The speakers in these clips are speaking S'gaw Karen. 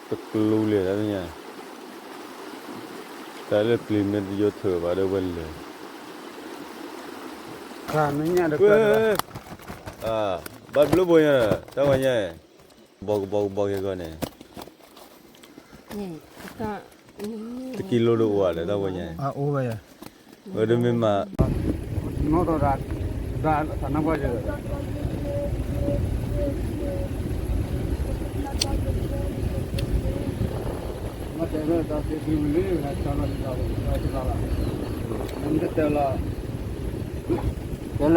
တကျိၤလံတၢ်ညါ, တၢ်လၢပျံၤမ့ၢ်တယိထၢၣ်ဘၣ်ဒီးဝဲလဲၤ, ဘၣ်ဘျုးဘိညါ, တၢ်ဝဲညါ, ဘီကဘီကဘီက့ၤဂီၢ်န့ၣ်, တကံလိဒိၣ်အိၣ်ဧါဒီးတၢ်ဝဲညါ, ဝဲဒၣ်မ့ၢ်မး နီၢ်သီၣ်တၢ် တၢ်သးနါပှၢ်ကဲ, မ့ၢ်တဲလၢတၢ်သ့ၣ်သ့ၣ်ဝံၤလံ ဝဲဟဲကၠီလီၤတၢ်လီၤ, မ့ၢ်တဲလီၤ, တဲလၢ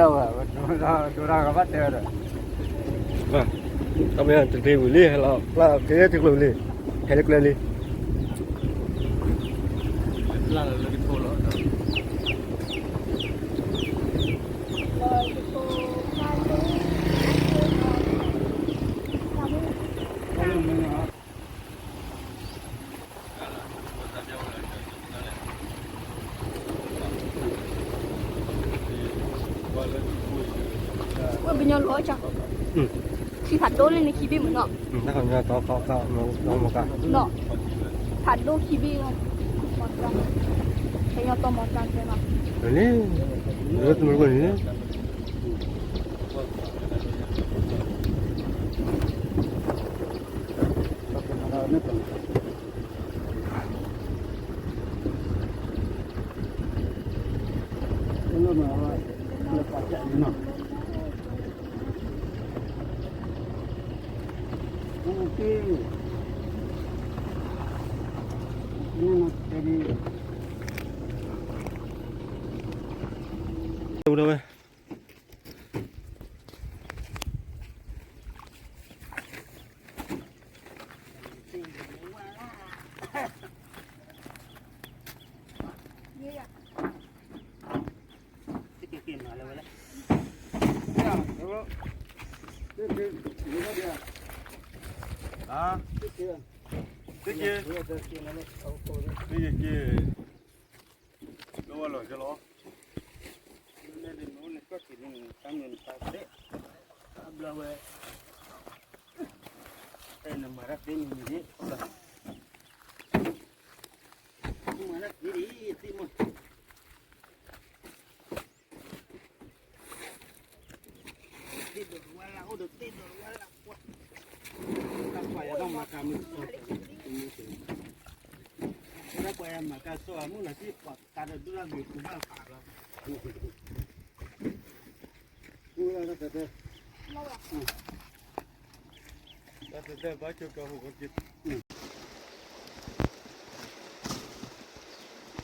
ဝဲ ဒိၣ်တၢ်ကဘၣ်တဲဝဲဒီး, တၢ်မ့ၢ်တသ့ဝံၤလံ ဟဲလီၤ ပျၢ်က့ၤထံကျိလံ, ဟဲလၢကျဲလံ. ဝဲပညီလီၤကၢ်, ခံဖးဒိၣ်လၢန့ၣ်ခံဘ့ၣ်မုၢ်နီၤ, ဖးဒိၣ်ခံဘ့ၣ်လီၤ, ပညီတီၢ်မီၤကၢ်တဲလီၤ, န့ၣ်, လၢတမုၢ်တကိၣ်န့ၣ် ဝဲ သ့ၣ်က့ၤ, သ့ၣ်က့ၤ, လီၤဝဲလီၤကလီၤ, လၢန့ၣ်နကီၢ်က့ၤန့ၣ် တၢ်မ့ၢ်နပာ်သ့, တၢ်ဘျီဝဲ, အဲနမၤတၢ်သ့န့ၣ်န့ၣ်, မၤတၢ်သ့ဒံးသ့မး သ့ၣ်ဒိးဝဲလၢအိၣ်ဒီးသ့ၣ်ဒိးဝဲလၢကွၢ်, တၢ်ကွၢ်ယၤဘၣ်မၤကၤမုၢ်, တၢ်ကွၢ်ယၤမၤကၤစီၤအမုၢ်လၢ်သ့ၣ် ပှၤကါဒီးဒုၣ်လၢဂ့ၤကူဘၣ်ပာ်လီၤ, ကူလၢတၢ်တဲ, တၢ်တဲဘၣ်ကၠိကၢဟူကက့ၤ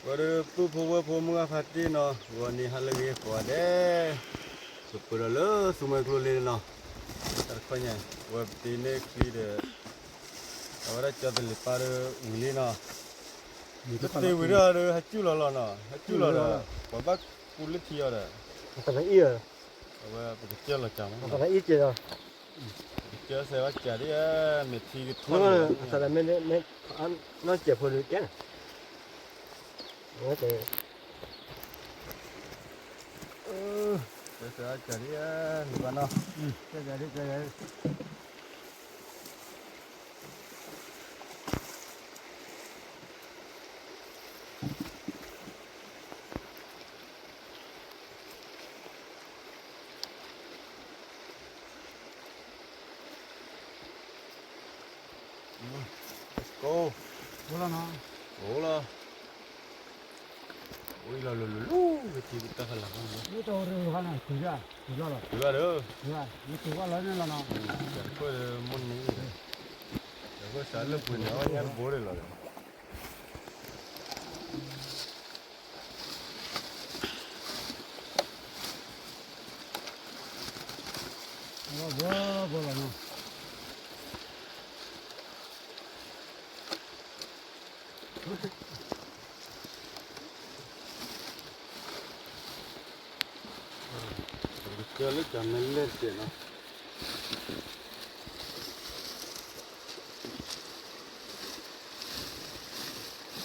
ဝဲဒၣ်ပုၢ်ဖိဝဲၢ်ဖိမုၢ်ဂၢ်ဖါတံၢ်နီၤ, ဂီၤနံၤဟါလၢအဂ့ၤကိးဂၤဒဲး, ပပှဲၤဒီးလၢသူမှဲကျိလံနီၤ, တၢ်တခီညါ, ဝဲပတ့န့ၢ်ချံဒီး, အဝဲဒၣ်ကၠီသလ့ၤပၢ်ဒီးဝံၤလံနီၤ, ပတ့ဝံၤဒီး ဟဲကၠူၣ်လီၤလီၤနီၤ, ဟဲကၠူၣ်လီၤဒီး, ပှၤဘၣ်ကူလၢထံအီၤဒီး, အဝဲပကစၢၢ်လီၤကၢ်မး, ကစၢၢ်စဲးဝဲကၢ်ဒ်, မ့ၢ်ထံကထီၣ်, နီၢ်စဲးဖိဒုးကဲန့ၣ်, ဝဲတဲ, စဲးဝဲကၢ်ဒ်, နဘၣ်နီၤ, စဲးဒ်, အိၣ်လီၤ, အိၣ်လီၤလီၤလီၤလီၤ, ဝဲထံကတၢၢ်ဖးလၢ်, တုၤလီၤ, တုၤလီၤဒီး, တုၤဝဲလီၤန့ၣ်လီၤနီၤ, တၢ်တခိၣ်ဒီးမိၢ်န့ၣ်, တၢ်တခိၣ်စးလၢပှဲၤန့ၣ် အဝဲညါတဘိလၢၤလီၤဒီး ဘၣ်ဘၣ်လီၤနီၤ, ကၢလၢကၢမဲလဲၣ်တကဲးနီၤ,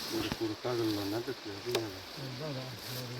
ကူတကူတကါကလီၤနၤတကဲးသ့ၣ်ညါလီၤ, ဘၣ်ဘၣ်လီၤ,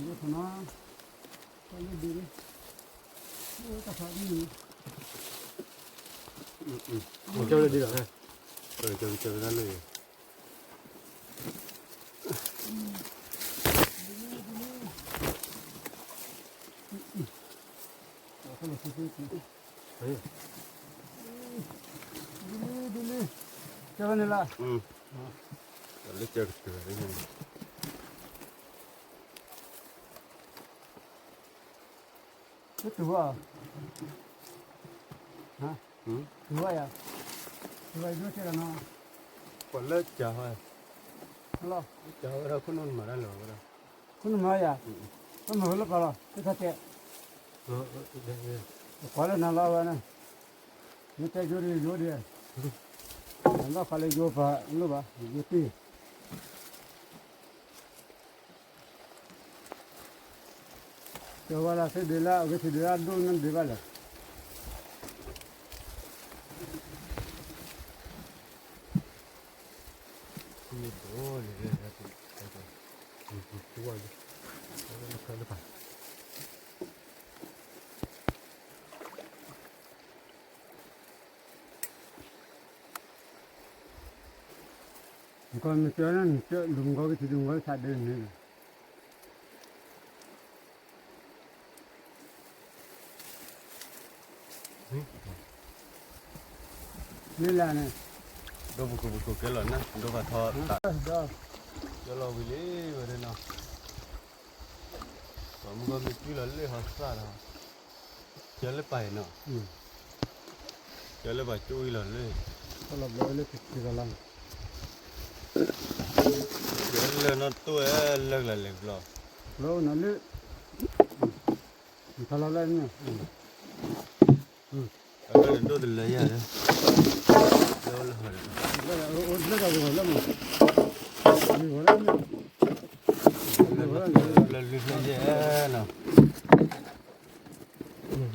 အိၣ်ထီၣ်နီၤ, တၢ်လၢဒ်န့ၣ်, အိၣ်တၢ်ဖးဒ်န့ၣ်, ကၢလၢဒ်လီၤ, ကၢလၢဒ်လီၤ, ဒ်လံ, ဒ်လံ, ကၢန့ၣ်လီၤ, လၢကၢကတၢၢ်လၢညါန့ၣ်, တတူၢ်ဘၣ်, တူၢ်ဘၣ်ယၤ, တူၢ်ဘၣ်ယၤဒိၣ်ကဲလီၤနီၤ, ပှၤလၢကၢ, လီၤ, ကၢဝဲဒၣ်ခိၣ်နူာ်မၤတၢ်လၢာ်ဝဲဒၣ်, ခိၣ်နူာ်မၤယၤ, တမၤဝဲလၢပှၤလီၤ တခါတဲ, ကွၢ်လၢနၤလီၤဝဲန့ၣ်, မ့ၢ်တဲယိဒ်ယိဒ်, နဘၣ်ဃးလၢယိပှၤလိၣ်ဘၣ် ယိတ့ၢ် ကဝဲလၢသ့ၣ်ဒုးလၢအဝဲသ့ၣ်ဒုးလၢအဒိၣ်န့ၣ်ဒုးဘၣ်လဲၣ်, မ့ၢ်ဒိၣ်န့ၣ်, ကီၢ်မ့ၢ်ကၢန့ၣ် ဒုးမုၢ်ကီၢ်ကထံၣ်ဒုးမုၢ်ကီၢ်ကထါဒုးန့ၣ်, မ့ၢ်လၢန့ၣ်, ဒိၣ်ပကိးပကိးကဲလီၤနၤ ဒိၣ်ဖးထီ, ကဲလီၤဝံၤလံဝဲဒၣ်နီၤ, ပှၤမုၢ်ဂီၢ်မ့ၢ်ကွံလီၤလၢဟီသၣ်ဒီး, ကဲလၢပၢ်အံၤနီၤ, ကဲလၢပၢ်ကၠိအံၤလီၤလၢ, လၢ, ကဲလၢနီၢ်တိၢ်ဝဲလၢကလၤလဲၤဘျီ, လၢနၤလၢ, ထီလီၤလၢန့ၣ်, အဝဲဒၣ်ဒိၣ်တလၢယၤလၢ, လၢ, လၢ, လၢလွံၢ်ဖျၢၣ်ယဲနီၤ, ဃ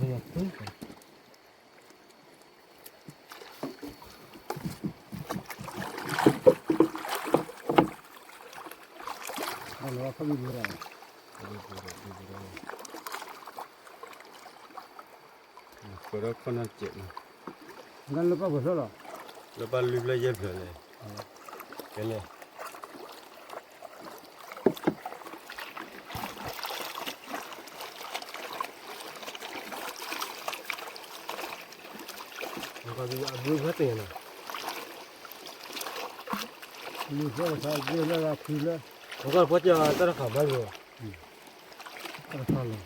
ၢၤဒီးခိၣ်နၢ်စဲးန့ၣ်, လၢပၢ်ပှဲၤဖျၢၣ်လီၤ, လၢပၢ်လွံၢ်ဖျၢၣ်ယဲၢ်ဖျၢၣ်လဲၣ်, ကဲလဲၣ် အဘျုးဖဲတ့ၢ်နီၤ, ဘျုးဖဲတခါဘျုးလၢဂၤဖံလၢ, အကီၢ်ပှၤကၢတၢ်တခါဘၣ်ယိၤ, တၢ်တခါလီၤ.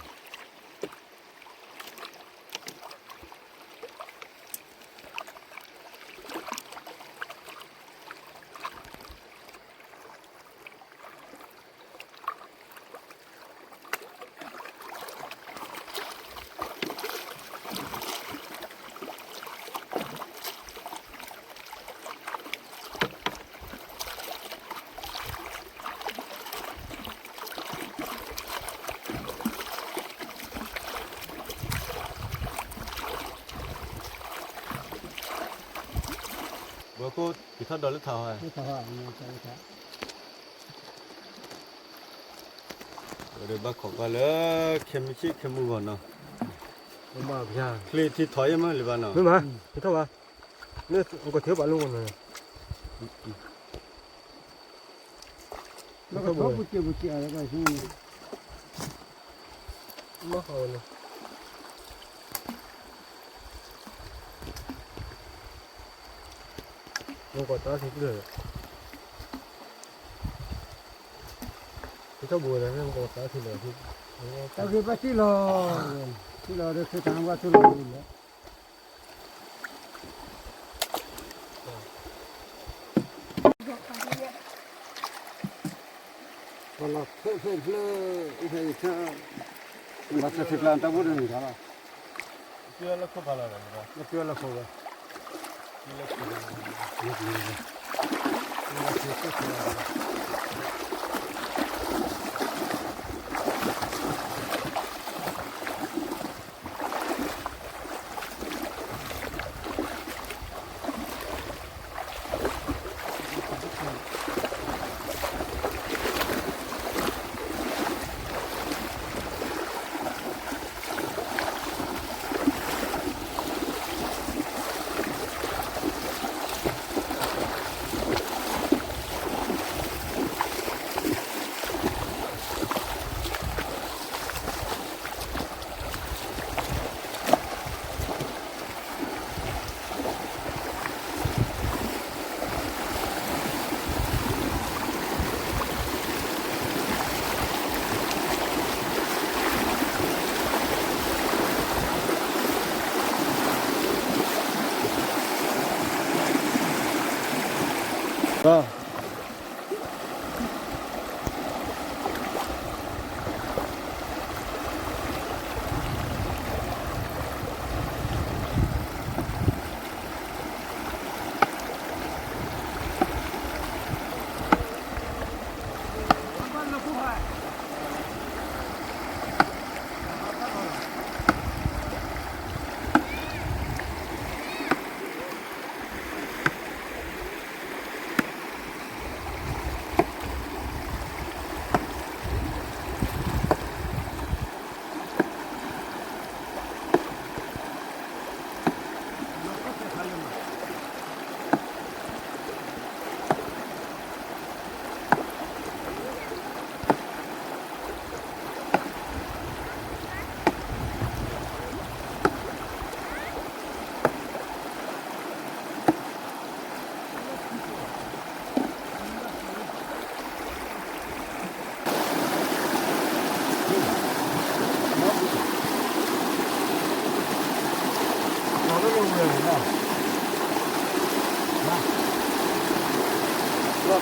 ဘၣ်ခိၣ် က့ၤထီၣ်ဒီးလၢထးဟီ, လၢထးဟီ, ဝဲဒၣ်ဘၣ်ခိးကွၢ်လၢ ခဲမုၢ်ဆ့ၣ်ခဲမုၢ်ဂီၤနီၤ, ချ့ထံထီၣ်ယဲၢ်မးလၢၤဘၣ်နီၤ, မ့ၢ်မး, ကထီၣ်ဘၣ်, နကထီၣ်ပူၤစ့ၢ်ပူၤစ့ၢ်အါလၢဘၣ်, မ့ၢ်ဃီဝဲန့ၣ် မ့ၢ်ကီးတၢ်ထံကျၢၢ်, ထံထီၣ်ဘိဝဲဒၣ် မ့ၢ်ကီးတၢ်ထံလီၤ, တၢ်ဂ့ၢ်ဘၣ်ထံလီၤ, ထံလီၤဒီး ခ့တၢ်ဘၣ်ထံလီၤလီၤ, ပလီၤဖဲဖဲတဖျၢၣ်, အိၣ်ဖဲအံၤဆၢ, ဘၣ်ဆၢထံကျါတၢ်ဘိတနံၤလီၤ, လၢခိၣ်ဖးလီၤ, လၢခိၣ်ဝဲ, လၢခိၣ်ဝဲ, လီၤ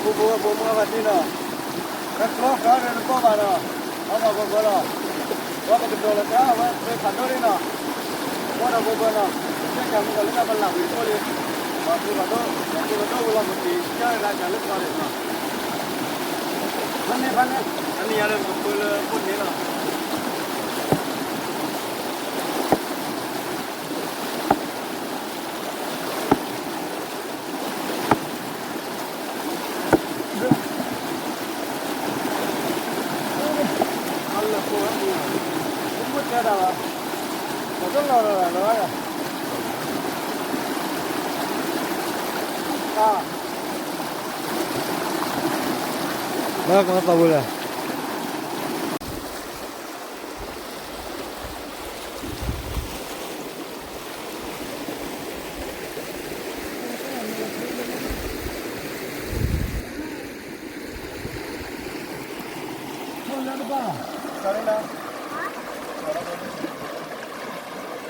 ဖိဖိဝဲဖိမုၣ်အဘၣ်တ့ၢ်နီၤ, တၢ်ကျီကျီဒီးတဘီၣ်ဘၣ်နီၤ, အီၣ်ဘၣ်ကီကီလီၤ, ဝဲပကဒိးလီၤတၢ်ဝဲသ့ဖးဒိၣ်လံနီၤ, ဘီၣ်ဒီးဘိဘၢနီၤ, ကဲကၤမုၢ်ကီၤလၢကပလၢ်ဝံၤတအိၣ်လံ, ပှၤဖိဖးဒိၣ် ပှၤဖိဖးဒိၣ်ဝဲလီၤမုၢ်က့ၤ ကဲဝဲဒၣ်ကၤလၢကျီန့ၣ်နီၤ, ဖးန့ၣ်ဖးန့ၣ် တနံၤညါလၢပကပၢလၢအိၣ်န့ၣ်လီၤ. လၢကမၤသးဝံၤလဲၣ်.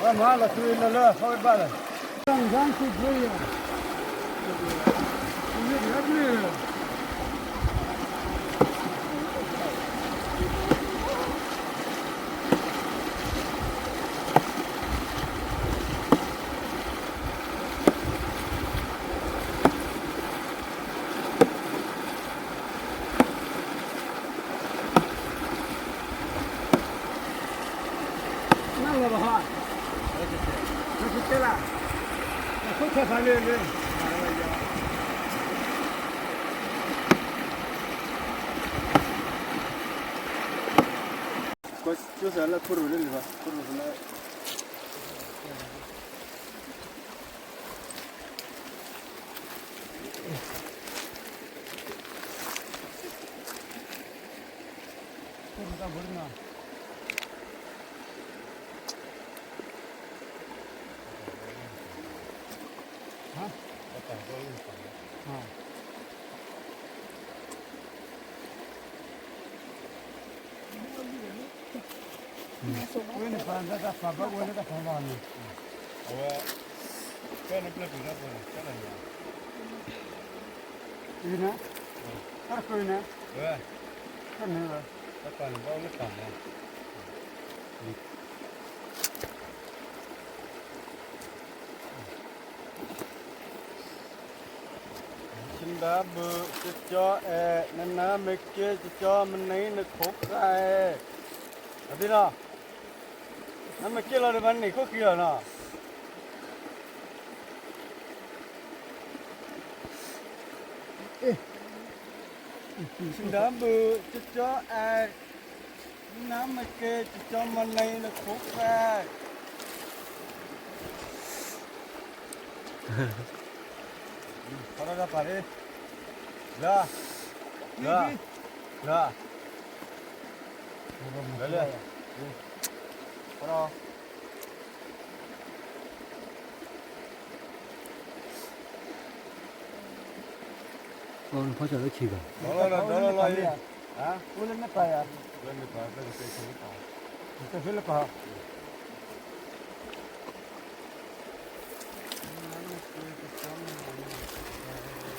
ဝဲမၤလီၤသုလၢလၢ ဖီဝဲတဘၣ်လဲၣ်. Wene pa da da pa ba wene da pa ba ni. Awe, kene ple pi da ko, kene ya. Ina. Kar ko ina. Awe. Kene ba. Da pa ni ba wene pa ni. Sini ဒါဘုး ကၠီအဲၣ် နနါမ့ၢ်က့ ကၠီမနံၤနခိၣ်ဃဲ အသ့လီၤ, နမ့ၢ်က့လီၤဒီးမၤန့ၢ်ခိၣ်ဃံလီၤနီၤ. ဒါဘုး ကၠီအဲၣ် နမ့ၢ်က့ ကၠီမနံၤနခိၣ်ဃဲ ဖီထီၣ်တၢ်ပာ်လံ, လၢ, လၢ, လၢ, လၢ, ဖီထီၣ် ဖီထီၣ်လၢခံဂၤ, လီၤလီၤလီၤလီၤလီၤ, လၢန့ၣ်ပာ်ယၤ, လၢန့ၣ်ပာ်, လၢန့ၣ်ပာ်, လၢန့ၣ်ပာ် ဘၣ်လီၤပသူဟီဒိၣ်မးမး, အလီၤဟီဒိၣ်မး, အလီၤ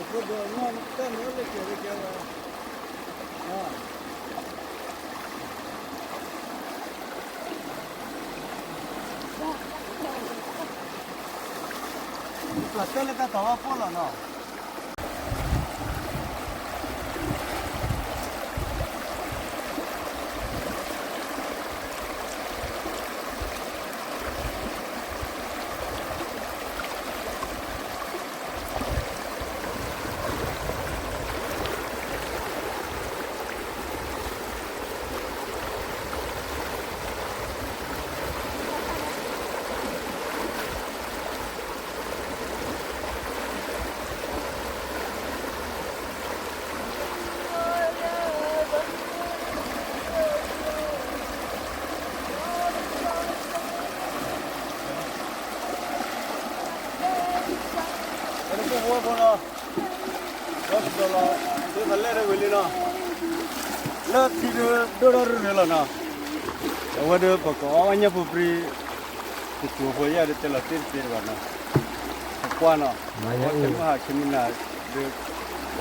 ဖိဒိၣ်မးတၢ်မ့ၢ်အိၣ်လၢကဲလၢကဲဝဲ, ပှၤတဲလၢတၢ်တၢ်ဝဲဖိလီၤနီၤ. ဖိနီၤ, ဒီးပကလီၤ ဒ်သိးလဲၣ်တဝံၤလံနီၤ, လၢထံဒိၣ်ထီၣ်ရူၢ်ရူၢ်လီၤနီၤ, အဝဲဒီးပကအီၣ်ဘၣ်ညၣ်ဖိပြံ တစိၤဖိယဲၢ်ဒီးတဲလီၤတ့ၢ်တသ့တဘၣ်နီၤ, ပကွၢ်နီၤ, အဝဲခဲမုၢ်ဟါခဲမုၢ်နၤဒီး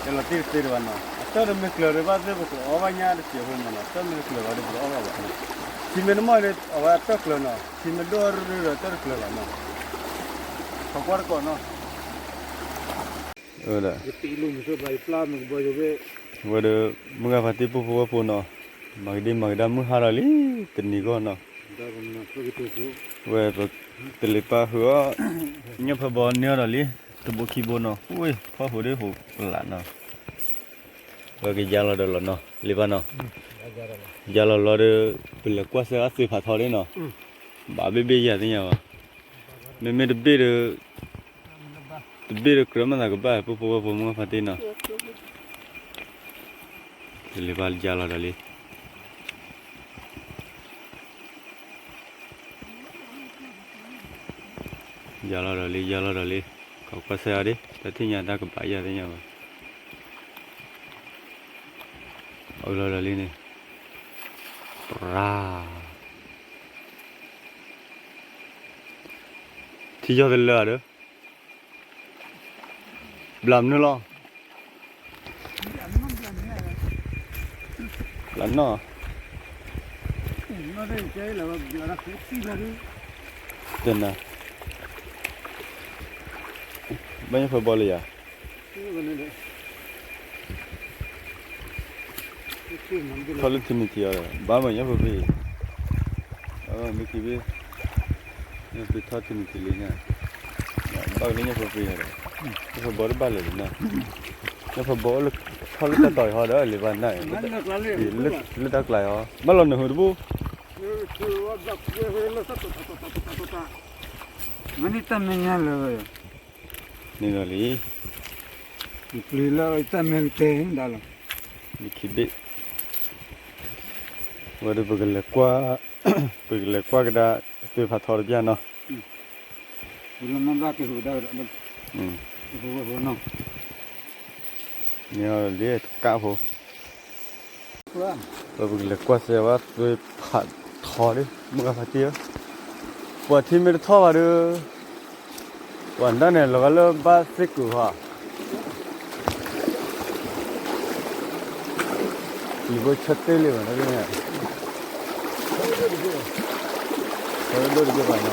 တဲလီၤတ့ၢ်တသ့တဘၣ်နီၤ, အတၢ်တမ့ၢ်ကျၢၤဒီးဘၣ်သ့ၣ် ပကအီၣ်ဘၣ်ညၣ်တစိၤဖိမးနီၤ, တၢ်မ့ၢ်တကျၢၤဘၣ်ဒီးပတအီၣ်ဘၣ်ဘၣ်နီၤ, ထံမ့ၢ်တမီၢ်ဒီး အဝဲအတၢ်ကျၢၤနီၤ, ထံမ့ၢ်ဒိၣ်ထီၣ်ရူၢ်ရူၢ်ဒီးတၢ်တကျၢၤဘၣ်နီၤ, ပကွၢ်တကိးနီၤ, ဝဲဒီး မုၢ်ဂၤဖါတံၢ် ပုၢ်ဖိဝဲၢ်ဖိနီၤ, မၤကဒံမၤကဒါမုၢ်ဟါလီၤလံ, တနံၤဂီၢ်နီၤ, ဝဲပတလံၤပၢ်ဃုာ်အီၤ, ညၣ်ဖးဘီန့ၢ်အီၤဒီးလံ, တဘိခံဘိနီၤ, ဝ့ၢ်ဖီၣ်ဟူးဒ်ဟူးပလးနီၤ, ပကယါလီၤဒီးလီၤနီၤ, လံၤဘၣ်နီၤ, ယါလီၤလီၤဒီး ပလဲၤကွၢ်စဲအသွံၣ်ဖးထီဒ်နီၤ, ဘၣ်ဘ့ၣ်ဘ့ၣ်ယၤသ့ၣ်ညါဘၣ်, မ့မ့ၢ်တဘ့ၣ်ဒီး တဘ့ၣ်ဒီးကြၢးမၤသးကဘၣ် ပုၢ်ဖိဝဲၢ်ဖိ မုၢ်ဂၤဖါတံၢ်နီၤ, တလံၤပၢ်ယါလီၤဒီးလံ, ယါလီၤဒီးလံ ယါလီၤဒီးလံ, ခိးကွၢ်စဲအီၤဒ် တၢ်သ့ၣ်ညါတၢ်ကဘၣ်ယၤသ့ၣ်ညါဘၣ်, အလီၤဒီးလံန့ၣ်, ပရၤ ထံယီၢ်တလၢဧါဒီး, ဘျးမနုၤလီၤ, ဘျးနီၢ်, တနၤ, ဘၣ်ညၣ်ဖးဘီလၢယၤ ထီၣ်လၢထံနံၤထံးအီၤဒီး ဘၣ်မၤညၣ်ဖိပြံ, မ့ၢ်ခံဘ့ၣ်, ညၣ်ဖိပြံထီၣ်ထံနံၤထံးလံညါ, ဘၣ်ကလၢညၣ်ဖိပြံဒီး, ညၣ်ဖိဘီတဘၣ်လၢာ်လံနီၤ, ညၣ်ဖိဘီအိၣ်လၢထီၣ်လၢတၢ်တီၤအံၤဟီဒီး လံၤဘၣ်နၢ်အံၤ, လၢတၢ်ကျါအံၤဟီ, ဘၣ်လီၤနုာ်ဟူတဘိ, မ့ၢ်န့ၢ်တၢ်မဲာ်ညါလၢာ် န့ၣ်ဒီးလံ, ပျံၤလၢတၢ်မဲာ်ကတဲဒၣ်လီၤ, မ့ၢ်ခံဘ့ၣ်, ဝဲဒီးပကလဲၤကွၢ်, ပကလဲၤကွၢ်ကဒါ သွံၣ်ဖးထီတပျၢ်နီၤ, လၢမ့ၢ်ဘၣ်က့ၤဟူးဒၣ်ဒီး, န့ၣ်လၢတကးဖိ ပကလဲၤကွၢ်စဲဝဲသွံၣ်ဖးထီဒ် မုၢ်ဂၤဖါတံၢ်ဧၢ, ပှၤထံမ့ၢ်တထီၣ်ဘၣ်ဒီး, ပှၤဒၣ်န့ၣ် လီၤဂာ်လၢဘၣ်သ့ၣ်ကုာ်ဟီ, လံၤဖိဆၢတ့ၢ်လံဘၣ်န့ၣ်, ဆၢဒိၣ်တက့ၢ်ဘၣ်နီ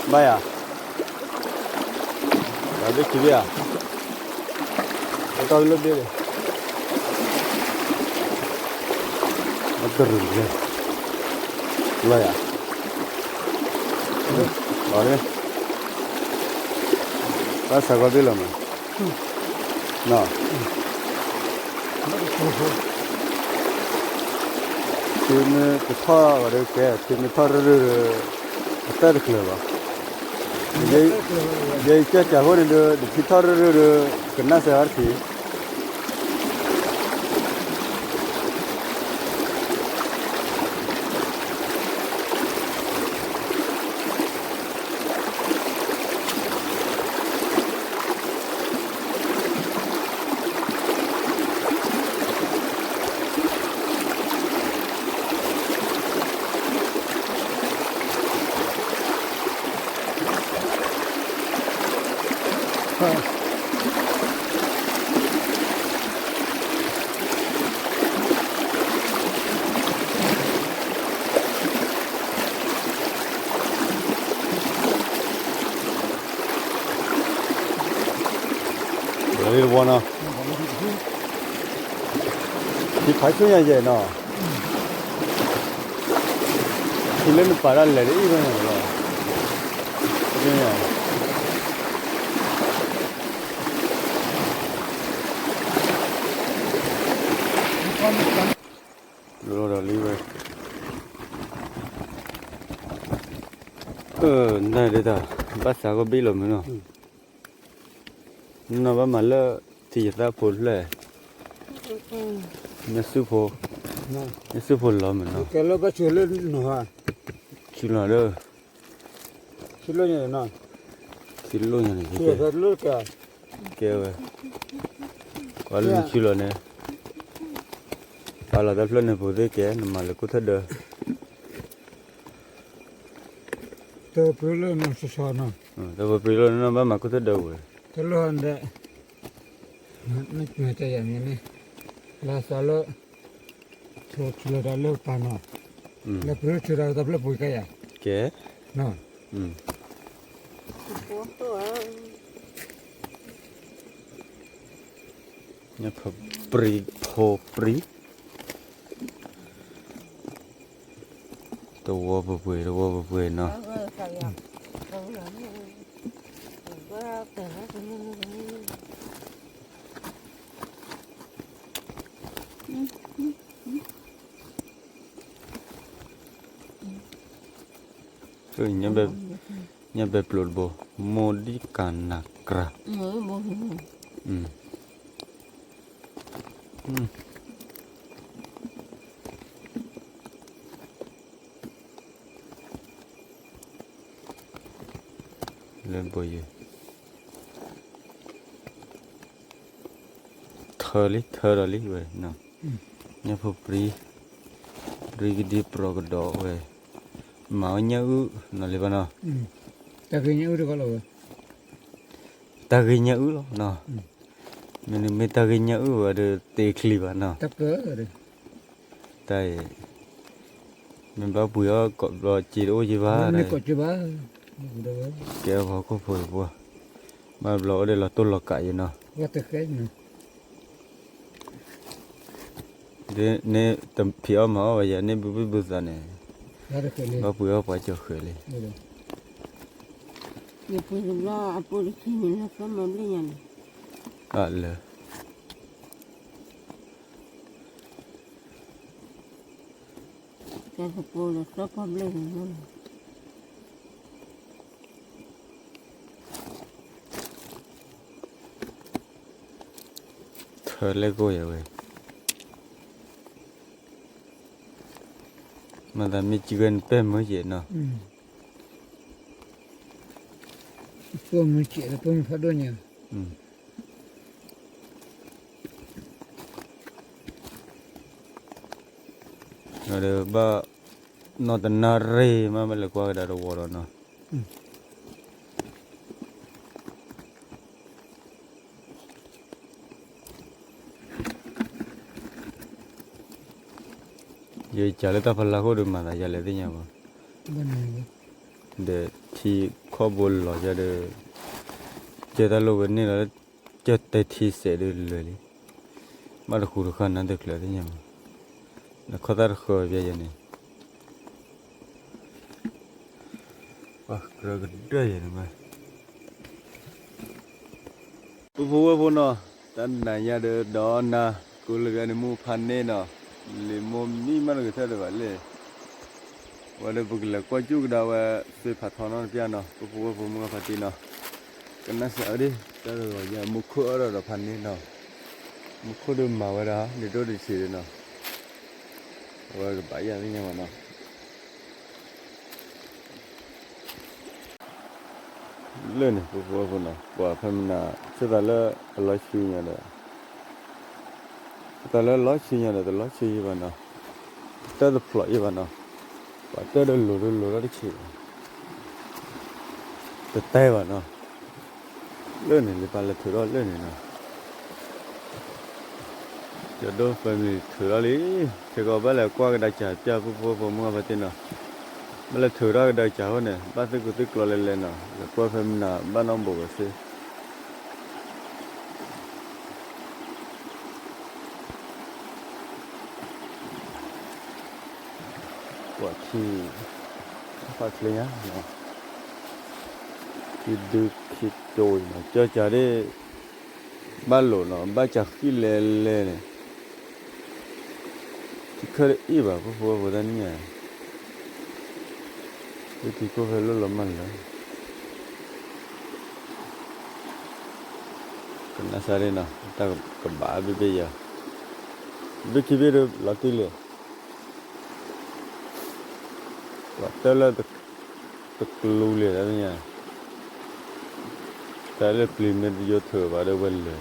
ၤ ဘၣ်ယၤ, ဘၣ်ဘ့ၣ်ခံဘ့ၣ်ဧါ, ဘၣ်တီၢ်လၢဘ့ၣ်, ဘၣ်တရူးန့ၣ်, ဘၣ်ယၤ, ဘၣ်န့ၣ်, ဘၣ်ဆၢကီးဘ့ၣ်လီၤမး, နီၤ ထံမ့ၢ်တထီၣ်ဘၣ်ဒီးကဲ, ထံမ့ၢ်ထီၣ်ရၢၢ်ရၢၢ်ဒီး အတၢ်တကျၢၤဘၣ်. ယဲယကၢ်စၢ်ဖိန့ၣ်ဒီး တထံထီၣ်ရၢၢ်ရၢၢ်ဒီး ကနၣ်စၢၤအီၤတထံး. ဝဲလၢတဝီနီၤ, ထံဖးဆူညါယဲၢ်နီၤ, ထံလၢနပာ်တၢ်လဲၤတအံၣ်ဘၣ်န့ၣ်လီၤ. လီၤဒီးလံဝဲ, အၢ နဒ်တၢ် ဘၣ်စးကဘ့ၣ်လီၤမ့ၢ်နီၤ, နဘၣ်မၤလၢ ထံယသၣ်ဖိဖျဲၣ်, မ့ၢ်စုဖိ, မ့ၢ်စုဖိလီၤမ့ၢ်နီၤ, ကဲလၢဘၣ်ဆူလၢနီၤ, ဆူလီၤဒီး ဆူလိၣ်ညါန့ၣ်နီၤ, ဆူလိၣ်ညါန့ၣ်, ကဲဝဲ, ပှၤလၢနဆူလီၤန့ၣ်, ပာ်လီၤတၢ်ဖျၢၣ်န့ၣ်ပူၤသ့ကဲ နမၤလၢခိၣ်ထၢၣ်ဒၢ, တပှ့ၤလၢနစီၤစီၤနီၤ, တပှ့ၤလၢနဘၣ်မၤခိၣ်ထၢၣ်ဒၢဝဲ, တလိၣ်ဟီဒဲး, နတယၤမ့ၢ်န့ၣ်, လၢသးလၢ ဆိၣ်လီၤတၢ်လၢပာ်နီၤ, လၢပရၢဆိၣ်တၢ်လၢတၢ်ဖျၢၣ်ပူၤကဲယၤ, ကဲ, ညၣ်ဖိပြံ, ဖိပြံ, တဝီပပှ့ၤ တဝီပပှ့ၤနီၤ, ညၣ်ဘဲပျိတဘိ, မိၢ်ဒံၣ်ကၤနၤကြၤ, လၢဘိယဲၢ်, ထၢလံ ထၢဒီးလံဝဲ, ညၣ်ဖိပြံ, ပြံကဒံပြီကဒီးဝဲ, မၤဝဲညၣ်အုၣ်နီၤလံဘၣ်နီၤ, တၢ်ဂ့ၤညၣ်အုၣ်တခီလီၤဝဲ, တၢ်ဂ့ၤညၣ်အုၣ်လီၤနီၤ, မ့မ့ၢ်တၢ်ဂ့ၤညၣ်အုၣ်ဝဲဒီးတ့ချံဘၣ်နီၤ, တၢ်အံၤ မ့ၢ်ဘၣ်ပှ့ၤအီၣ်ကိးဘျီစ့တအိၣ်ယံၤဘၣ်, ကဲပှၤဟီၣ်ခိၣ်ဖိပှၢ်, ဘၣ်ဘျီအိၣ်ဒီးလီၤတိၢ်လီၤကးယံၤနီၤ, န့ၣ်တဖံးအီၣ်မၤအီၣ်ဘၣ်ယၤန့ၣ် ဘုဘုၣ်ဘုသးန့ၣ်, ဘၣ်ပှ့ၤအီၣ်ပှၤကၠီၤဃဲၤလံ, ယပှ့ၤတဘျီအပူၤတဆံန့ၣ်လၢသီမၤဘျ့ၣ်ညါန့ၣ်, အလၢ ကဲသကိးလၢသီပှၢ်ဘျ့ၣ်န့ၣ်လီၤ, ထၢလဲၣ်ကိၢ်ယၤဝဲ, မၤသးမ့ၢ်စံးဝဲန့ၣ်ပဲၢ်မုၢ်ယဲၢ်နီၤ, ပဲၢ်မုၢ်စဲးလၢပဲၢ်မုၢ်ဖးဒိၣ်ညါ, ဒီးဘၣ် နီၢ်တနၣ်ရံၣ်မး မ့ၢ်လဲၤကွၢ်ကဒါတဝီဒီးနီၤ, ယကးလၢတၢ်ဖီလာ်ခိၣ်ဒီးမၤသးယၤလဲၣ်သ့ၣ်ညါဘၣ်, ဒီးထံခီၣ်ဘိလီၤယၤဒီး ကဲတၢ်လိၣ်ဝဲန့ၣ်လီၤ, ကဲတဲထံစဲးဒီးလွဲၢ်လံ, ဘၣ်တဃူတဃာ်နၤတကျၢၤသ့ၣ်ညါဘၣ်, နခီၣ်သၣ်တဃၢၤဘၣ်ယၤန့ၣ် ပှၤကြၢးကဒၢယဲၢ်န့ၣ်မး, ပုၢ်ဖိဝဲၢ်ဖိနီၤ, တၢ်နၤညါဒီးဒီးနၤ ကိးလၢပျၢၤန့ၣ် မူဖးန့ၢ်နီၤ, လံာ်မိၢ်မံမးတဂ့ၤထဲဒၣ်ဘၣ်လဲၣ်, ဝဲဒီးပကလဲၤကွၢ်ကၠူၣ်ကဒါဝဲ သ့ၣ်ဖးထီနီတပျၢ်နီၤ, ပုၢ်ဖိဝဲၢ်ဖိမုၢ်ဂၢ်ဖါတံၢ်နီၤ, ကနၣ်စးအီၤဒ် တၢ်တဂီၤညါ မူခိၣ်အၢၣ်ဒီးဒီးဖးန့ၢ်နီၤ, မူခိၣ်ဒီးမၤဝဲဒၣ် ဒ်ဒိၣ်ဒ်ဆံးဒီးနီၤ, အဝဲကဘၣ်ယၢ်သ့ၣ်ညါဘၣ်နီၤ လၢန့ၣ် ပဖိဝဲၢ်ဖိနီၤ ပှၤဖဲမနၤဆၢသးလၢအလီၤဆံညါဒီး ဆၢသးလၢအလီၤဆံညါဒီး တလီၤဆံယံၤဘၣ်နီၤ, တၢ်တဖျိးယံၤဘၣ်နီၤ, ပှၤတၢ်ဒီးလိၤဒီးလိၤထီၣ်တဆံးဘၣ်, တတဲဘၣ်နီၤ, လၢန့ၣ် လၢပၢ်လဲၤထုးထီၣ်လၢန့ၣ်နီၤ ကၠီဒိၣ် family ထုးထီၣ်လံ, ခဲကီးဘၣ်လဲၤကွၢ်ကဒါစၢ်ပျၢ် ပဖိဝဲၢ်ဖိမုၢ်ဂၢ်ဖါတံၢ်နီၤ, ဘၣ်လဲၤထုးထီၣ်ကဒါစၢ်အဃိန့ၣ် ဘၣ်သုးကူသုးကျီၤလဲၤလဲၤနီၤ, လဲၤကွၢ်ဖဲမနၤဘၣ်နီတဘိဘၣ်စ့ၢ်, ကွၢ်ထံ ဖးချ့ညါ, ခံဒုခံတိၤအံၤနီၤ ကၠီစၢ်ဒ် ဘၣ်လိာ်နီၤ ဘၣ်စၢ်ဃံလဲၤလဲၤန့ၣ်, ထံခ တအ့ၣ်ဘၣ် ပဖိဝဲဖိတၢ်နံၣ်ညါ, လၢထံခိၣ်ဖဲလိၣ်လီၤမၢ်လၢ ကနၣ်စၢ်ဒ်နီၤ တၢ်ကဘၣ်ဘ့ၣ်ဘ့ၣ်ယၤ, ဘ့ၣ်ခံဘ့ၣ်ဒီးလီၤတံၢ်လံ, ပှၤတၢၢ်လၢ တကျူလံတၢ်နံၣ်ညါ, တၢ်လၢပျံၤမ့ၢ်တယိထၢၣ်ဘၣ်ဒီးဝဲလဲၤ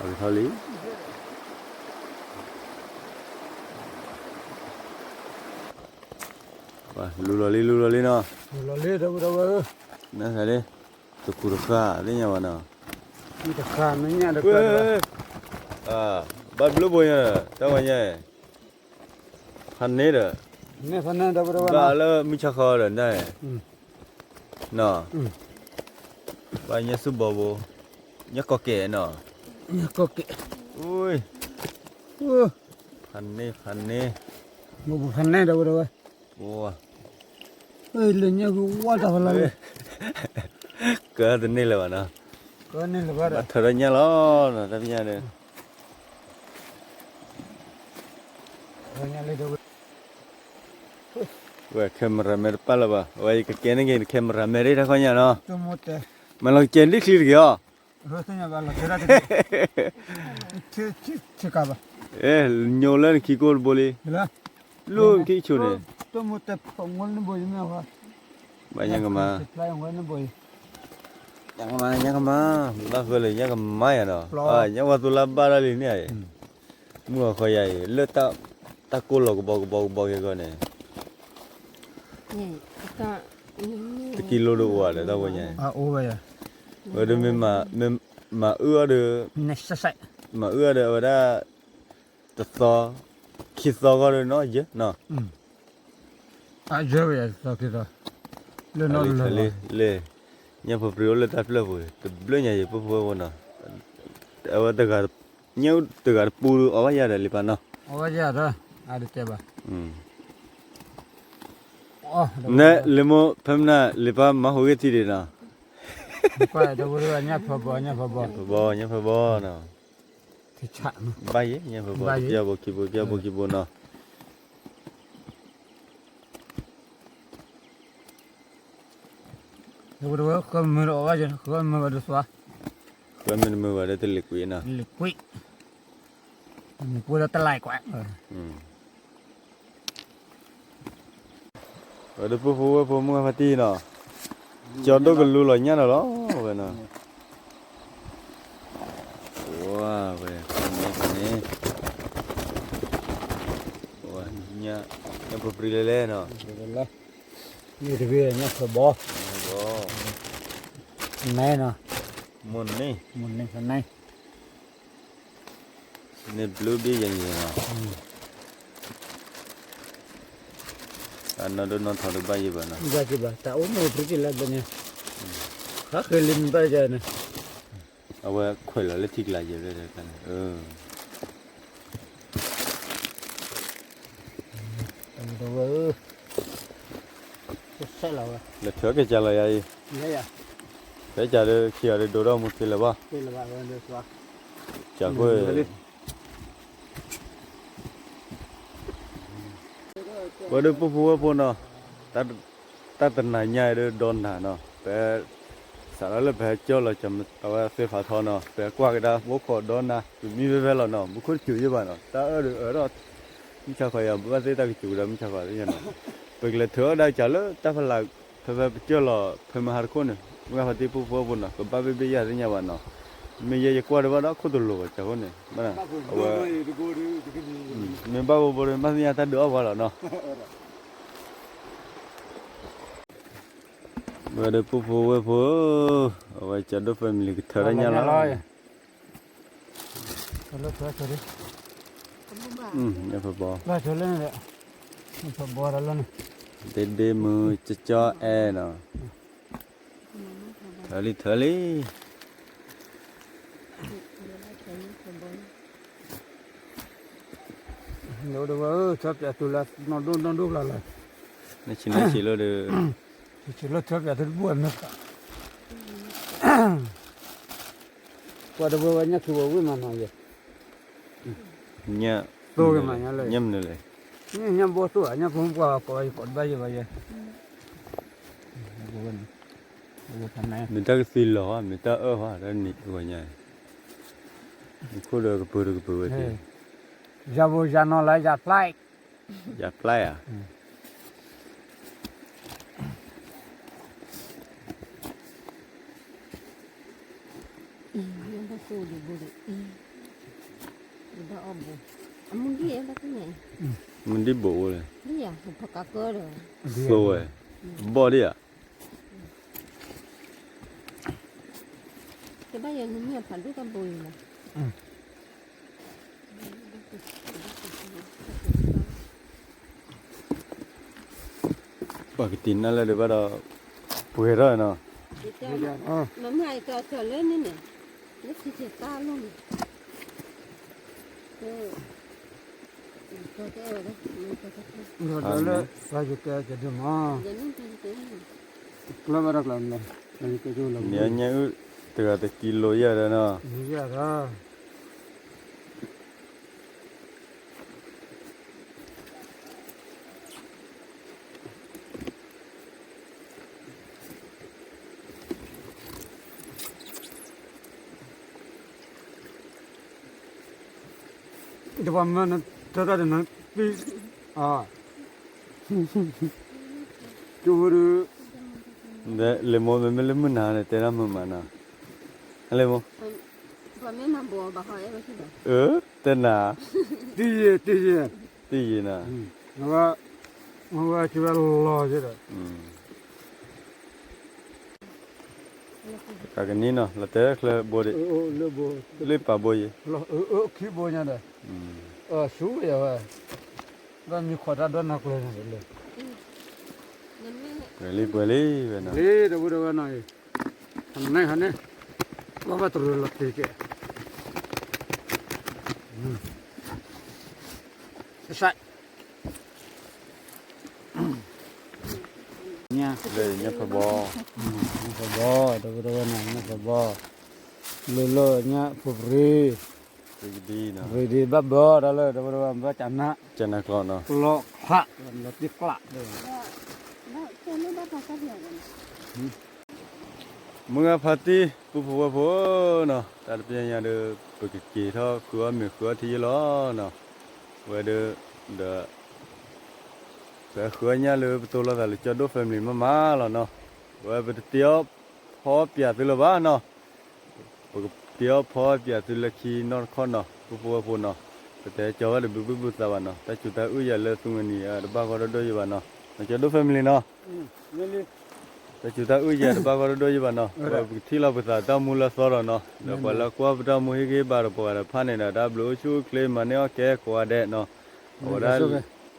အကထီၣ်လံ, လူလီၤလံ လူလီၤလံနီၤ, နၢ်သးလံ, တကူတဃာ်သ့ၣ်ညါဘၣ်နီၤ, တဃာ်မ့ၢ်ညါတဃာ်, ဘၣ်ဘျုးဘိညါ, တၢ်ဝဲညါ, ဖးန့ၢ်ဒီး, ဘၣ်လၢမုၢ်ဆါဃီဒီးနၢ်, နီၤ, ဘၣ်ညၣ်စူၢ်ဘီဘိ, ညၣ်ကီကဲးနီၤ, ညၣ်ကီကဲး, ဖးန့ၢ် ဖးန့ၢ်, ဖးန့ၢ်ဒီးဝဲဒီးဝဲ, လၢညၣ်ဂုၢ်ဝါတၢ်ဖးလီၤ, ကတန့ၢ်လၢၤဘၣ်နီၤ, ဘၣ်ထၢၣ်ထီၣ်ညၣ်လီၤနီၤ တၢ်ပညၣ်ဒီး ဝဲ camera man တပာ်လၢၤဘၣ်, အဝဲယကကဲန့ၢ်က့ၤ camera man ဒ်တၢ်ခီညါနီၤ, မ့ၢ်လီၤကဲဒ်ချံတက့ၢ်အီၤ, ညိလၢနခံကိၢ်တဘိလံ, လူၢ်ခံဆိန့ၣ်, ဘၣ်ညါကမါ ညါကမါ ညါကမါ, ဘၣ်ဃၢလၢညါကမါယၤနီၤ, ညါဝဲသူလၢဘၣ်ဒၣ်လံန့ၣ်, မုၢ်အီၤဃီယၤအံၤ လၢတၢ်ကိၢ်လီၤကဘီကဘီကဘီက့ၤဂီၢ်န့ၣ်, တကံလိဒိၣ်အိၣ်ဝဲဒီးတၢ်ဝဲညါ, ဝဲဒၣ်မ့ၢ်မၤအုၣ်အီၤဒီး, မၤအုၣ်အီၤဒီးအဝဲဒၣ် တသီ, ခံသီဂီၢ်ဒီးနီၤယဲနီၤ, လၢ ညၣ်ဖိပြံအိၣ်လၢတၢ်ပျၢၢ်ပူၤ တဘျုးညါယံၤ ပဖိဝဲဖိနီၤ, အဝဲတဂၤ, ညၣ်တဂၤတပူၤအီၣ်ဘၣ်ယၤဒီးလံပၢ်နီၤ, နဲလံမိၢ်ဖဲမနၤလံပၢ်မၤဟူးဂ့ၢ်ထံဒံးနီၤ, ဘီဘီညၣ်ဖဲဘီ, ဘၣ်ယဲ ညၣ်ဖဲဘီ တပျၢ်ဘိခံဘိ ပျၢ်ဘိခံဘိနီၤ, ဃၢမုၢ်တမုၢ်ဘၣ်ဒီးသွါ, ဃၢမုၢ်တမုၢ်ဘၣ်ဒီးတလ့ၤကွံာ်နီၤ, လ့ၤကွံာ်, မုၢ်ပှဲၤဒီးတလ့ၤကွံာ်, ဝဲဒၣ်ပဖိဝဲဖိမုၢ်ဖါတံၢ်နီၤ, ကၠီဒိၣ်ကလူလီၤညၣ်နီၤလီၤ, ဝဲနီၤ, ဝဲ, န့ၣ်, ညၣ်ဖိပြံလဲၤလဲၣ်နီၤ, မ့ၢ်တဂ့ၤ ညၣ်ဖဲဘီ, နဲနီၤ, မိၢ်န့ၣ်, မိၢ်န့ၣ်ဖဲနဲ န့ၣ်ဘျုးဘ့ၣ်ယဲၢ်ယဲၢ်နီၤ, အနီၢ်ဒိၣ်နီၢ်ထီဒီးဘၣ်ယဲၢ်ဘၣ်နီၤ, ဘၣ်ယဲၢ်ဘၣ် တၢ်အိၣ်မူပြံက့ၤလၢဘျီန့ၣ်, ဟးဃ့လံမ့ၢ်ဘၣ်ယဲၢ်န့ၣ်, အဝဲခွဲးလီၤလၢထံကျါယဲၢ်ဘျီန့ၣ်, လဲၤထၢက့ၤကၢ်လီၤယၤအံၤ, ဖဲကၢ်ဒီးခံဂၤဒီးဒိၣ်ထီၣ်မူသ့လၢၤဘၣ်, ကၢ်ကွဲၢ် ဝဲဒၣ်ပဖိဝဲဖိနီၤ, တၢ်တနၤညါအံၤဒီးဒီးနၤနီၤ, ပ စးထီၣ်လၢပဟဲကၠီလီၤ အဝဲသ့ၣ်ဖးထီနီၤ, ပကွၢ်ကဒါဖိခိးဒီးနၤ ပမံဖဲဖဲလီၤနီၤ, မူခိၣ်တစူၤယဲၢ်ဘၣ်နီၤ, တၢ်အၢၣ်ဒီးအၢၣ်ထီၣ်, မုၢ်ဆါခီယၤ ဘၣ်သ့ၣ်တၢ်ကစူၤကဒါမုၢ်ဆါခီသ့ၣ်ညါနီၤ, ပကလဲၤထၢအီၣ်ဒၣ်ကၢ်လၢတၢ်ဖးလၢ် ဖဲဖဲပကၠီလီၤ ဖဲမဟါတခိၣ်န့ၣ် မုၢ်ဂၤဖါတံၢ်ဖိဖိဖိနီၤ ကဘၣ်ဘ့ၣ်ဘ့ၣ်ယၤသ့ၣ်ညါဘၣ်နီၤ, မ့ၢ်ယဲယကွၢ်ဒီးဘၣ်ဒီးခိၣ်တလိၤဘၣ်ကၢ်ဃိန့ၣ်, အဝဲ မ့ၢ်ဘၣ်ဘိဘိဒီး မ့ၢ်သ့ၣ်ညါတၢ်ဒုးအီၣ်ပှၤလီၤနီၤ, ဝဲဒီးပူဖိဝဲၢ်ဖိဧၢ, အဝဲကၠီဒိၣ် family ကထၢတၢ်ညၣ်လီၤ, ညၣ်ဖးဘီ, ဒ့ဒ့မုၢ်ကၠီအဲၣ်နီၤ, ထၢလံထၢလံ အိၣ်ဒီးဝဲ ဆၢပၠးသုလၢနီၢ်ဒိၣ်နီၢ်ဒိၣ်လီၤလီၤ, နဆံးနဆံးလီၤဒီး, ဆံးဆံးလၢဆၢပၠးသုတဘူၣ်အမ့ၢ်, ပှၤတဝဲဝဲညၣ်ခံဝဲဝံၣ်မးနီၤယဲ, ညၣ်, သိၣ်ဂ့ၤမးညါလၢ, ညၣ်မနုၤလဲၣ်, ညၣ်ဘိသိၣ်ဧါ ညၣ်ဖိမုၣ်ပှၢ်ကိးဝဲယကိးတဘၣ်ယဲဘၣ်ယဲ, မ့ၢ်တၢ်ကသံလီၤဧါ မ့ၢ်တၢ်အၢၣ်ဧါ တၢ်နံၤဂီၤညါ, နခိၣ်ဒီးကပၢၤတကပၢၤဝဲသ့, ယၤဘိယၤနီၤလၢယၤဖျဲၣ်, ယၤဖျဲၣ်ဧါ. မုၢ်ဒံးဘိးအိၣ်လဲၣ်, သိဝဲ, ဘီၣ်ဒံးဧါ. ပှၤကတံၤနါလၢဒံးဘၣ်ဒီး, ပှဲၤထီၣ်နီၤ, လၢ ကျၢၢ်ဘၣ်တၢ်ကျးန့ၣ်, န့ၣ်ညါအုၣ်တဂၤတကံလိယၤဒီးနီၤ, တပှၤမၢနတၢ်တၢ်တနၤ, ပံ, အ, ကၠိဝဲဒု, လၢမိၢ်မ့မ့ၢ်လၢမုၢ်နၤန့ၣ် တဲဒၣ်မုၢ်မးနီၤ, လၢမိၢ်, အၢ, တဲနၤ, တယံာ်, တယံာ်, တယံာ်နၤ, ဝဲက့ၤဝဲလီၤယဲဒီး ကကနံၤနီၤ လီၤတဲာ်ချၢဘိဒံး, လၢပာ်ဘိယဲ, ခံဘိညါဒီး, ဆူယဝဲ, ဘၣ်မံခိးတၢ်ဒီနၤကျၢၤန့ၣ်လၢ, ပှဲၤလံပှဲၤလံဝဲနီၤ, တဝဲတဝဲနီၤ, ဟန့ၣ်ဟန့ၣ်, ဘၣ်ဘၣ်တရူးလီၤတံၢ်ကဲ, စဲး လၢညၣ်ဖးဘီ, ညၣ်ဖးဘီ, တဝဲတဝဲနီၤ ညၣ်ဖးဘီ, လၢလၢညၣ်ဖိပြံ, ရ့ဒံ, ဘၣ်ဘၣ်တၢ်လၢ တဝဲတဝဲဘၣ်ကနၣ်, ကနၣ်ကျီနီၤ, ကျီခး, လီၤတံၢ်ကျး, မုၢ်ဂၤဖါတံၢ် ပုၢ်ဖိဝဲၢ်ဖိနီၤ, တၢ်တပျဲညါဒီး ပကက့ၤထီၣ်ဃုအီၣ်မ့ၤဃုအီၣ်ထံယ့ၢ်လီၤနီၤ, ဝဲဒီး, ဒီး, ပဃုအီၣ်ညၣ်လၢပတိလိာ်သးလၢကၠီဒိၣ် family မးမးလီၤနီၤ, ဝဲပတတ့အီၣ်ဖီပၠးသုလၢၤဘၣ်နီၤ, ပကတ့အီၣ်ဖီပၠးသုလၢခံနီတခီနီၤ ပုၢ်ဖိဝဲၢ်ဖိနီၤ, ပတဟဲကၠီဘၣ်တဘျုးဘုၣ်ဘုၣ်သးဘၣ်နီၤ, တၢ်စူၤတၢ်အုၣ်ယၤလၢသုးမုၢ်နံၤတဘၣ်ဂီၢ်ဒိၣ်ဒိၣ်ယဲၢ်ဘၣ်နီၤ, ကၠီဒိၣ် family နီၤ, တၢ်စူၤတၢ်အုၣ်ယၤတဘၣ်ဂီၢ်ဒိၣ်ဒိၣ်ယဲၢ်ဘၣ်နီၤ, ပကထံၣ်လီၤပသးတၢ်မူလၢအသီဒီးနီၤ, ဒီးပှၤလၢကွၢ်ပတၢ်မူဟ့ၣ်ဂံၢ်ဘါဒီးပှၤဂၤဒီးဖၣ်န့ၣ်ဒီး တၢ်ဘျုးအိၣ်ဆူၣ်အိၣ်ချ့မၤန့ၢ်အီၣ်ကဲကိးဂၤဒဲးနီၤ, အဝဲဒၣ်,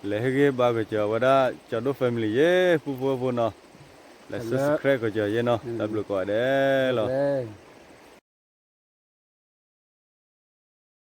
လဲၤဟ့ၣ်ဂံၢ်ဘါကစၢၤဝဲဒၣ်ကၠီဒိၣ် family ယဲၢ် ပုၢ်ဖိဝဲၢ်ဖိနီၤ, လဲၤ subscribe ကစၢၤယဲၢ်နီၤ, တၢ်ဘျုးကိးဂၤဒဲးလီၤ.